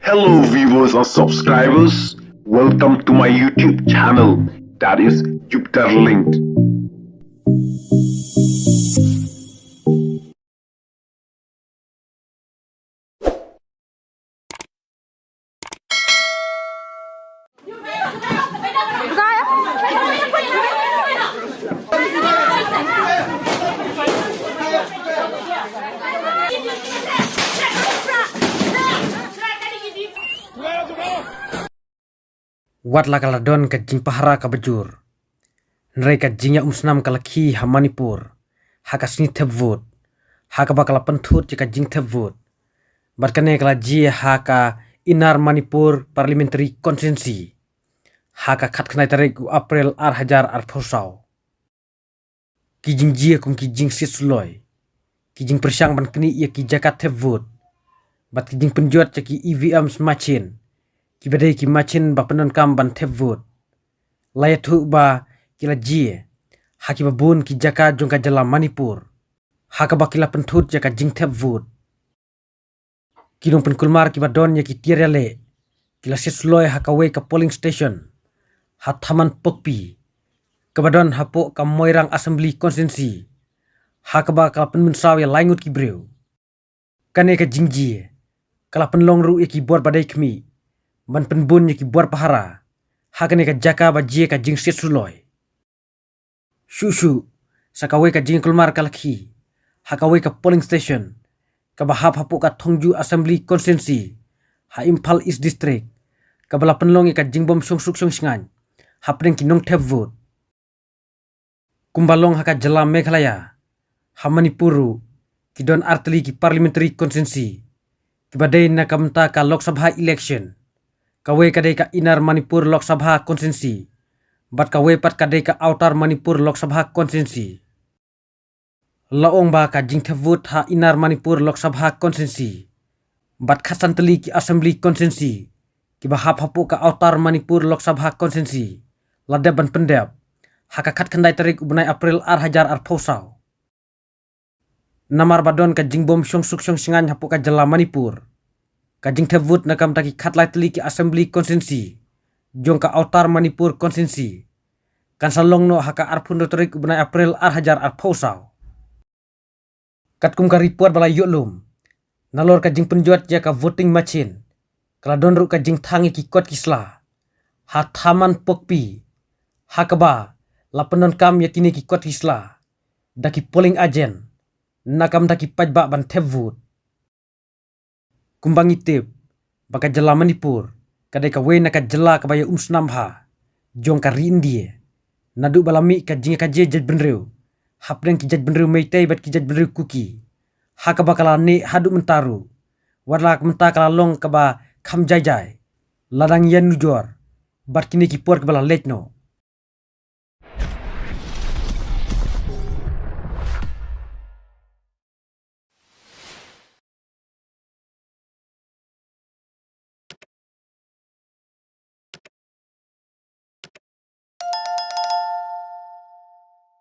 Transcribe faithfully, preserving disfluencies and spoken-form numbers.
Hello, viewers and subscribers. Welcome to my YouTube channel, that is Jupiter Linked. Wat la ka la don ka jingpahara kaba jur, hynrei ka jingïaumsnam ka la khih ha Manipur ha ka sngi thep vote, ha kaba ka la pynthut ïa ka jingthep vote. Bad kane ka la jia ha ka Inner Manipur Parliamentary Constituency ha ka khatkhyndai tarik u April ar hajar arphew saw. Ki jingjia kum ki jingsiat suloi, ki jingpyrshang ban knieh ïa ki jaka thep vote, bad ki jingpynjot ïa ki E V Ms machine, kiba dei ki machine ba pyndonkam ban thep vote, la ïathuh ba ki la jia ha kiba bun ki jaka jong ka jylla Manipur, ha kaba ki la pynthut ïa ka jingthep vote. Ki nongpynkulmar kiba don ïa ki tiar ïaleh ki la siat suloi ha kawei ka polling station ha Thaman Pokpi, kaba don hapoh ka Moirang Assembly Constituency, ha kaba ka la pynmynsaw ïa lai ngut ki briew. Kane ka jingjia ka la pynlong ruh ïa ki bor ba dei khmih ban pynbun ïa ki bor pahara ha kane ka jaka ba jia ka jingsiat suloi. Shuh shuh, sa kawei ka jingkulmar ka la khih ha kawei ka polling station kaba hap hapoh ka Thongju Assembly Constituency ha Imphal East District, kaba la pynlong ïa ka jingbym shong suk shong shngaiñ hapdeng ki nongthep vote. Kumba long ha ka jylla Meghalaya, ha Manipur ruh ki don artylli ki parliamentary constituency kiba dei na ka bynta ka Lok Sabha election. Kawei ka dei ka Inner Manipur Lok Sabha Constituency, bad kawei pat ka dei ka Outer Manipur Lok Sabha Constituency. La ong ba ka jingthep vote ha Inner Manipur Lok Sabha Constituency bad khatsan tylli ki Assembly Constituency kiba hap hapoh ka Outer Manipur Lok Sabha Constituency la dep ban pyndep ha ka khatkhyndai tarik u bnai April ar hajar arphew saw. Namar ba don ka jingbym shong suk shong shngaiñ hapoh ka jylla Manipur, ka jingthep vote na ka bynta ki khatlai tylli ki Assembly Constituency jong ka Outer Manipur Constituency kan sa long noh ha ka arphew hynriew tarik u bnai April ar hajar arphew saw. Katkum ka report ba la ïoh lum, nalor ka jingpynjot ïa ka voting machine, ka la don ruh ka jingthang ïa ki kot ki sla ha Thaman Pokpi, ha kaba la pyndonkam ïa kine ki kot ki sla da ki polling agent na ka bynta ki paidbah ban thep vote. Kumba ngi tip ba ka jylla Manipur ka dei kawei na ka jylla kaba ïaumsnam bha jong ka ri India, naduh ba la mih ka jingïakajia jaitbynriew hapdeng ki jaitbynriew Meitei bad ki jaitbynriew Kuki, ha kaba ka la neh haduh mynta ruh, wat la mynta ka la long kaba kham jai jai lada ngi ïa nujor bad kine ki por kiba la leit noh.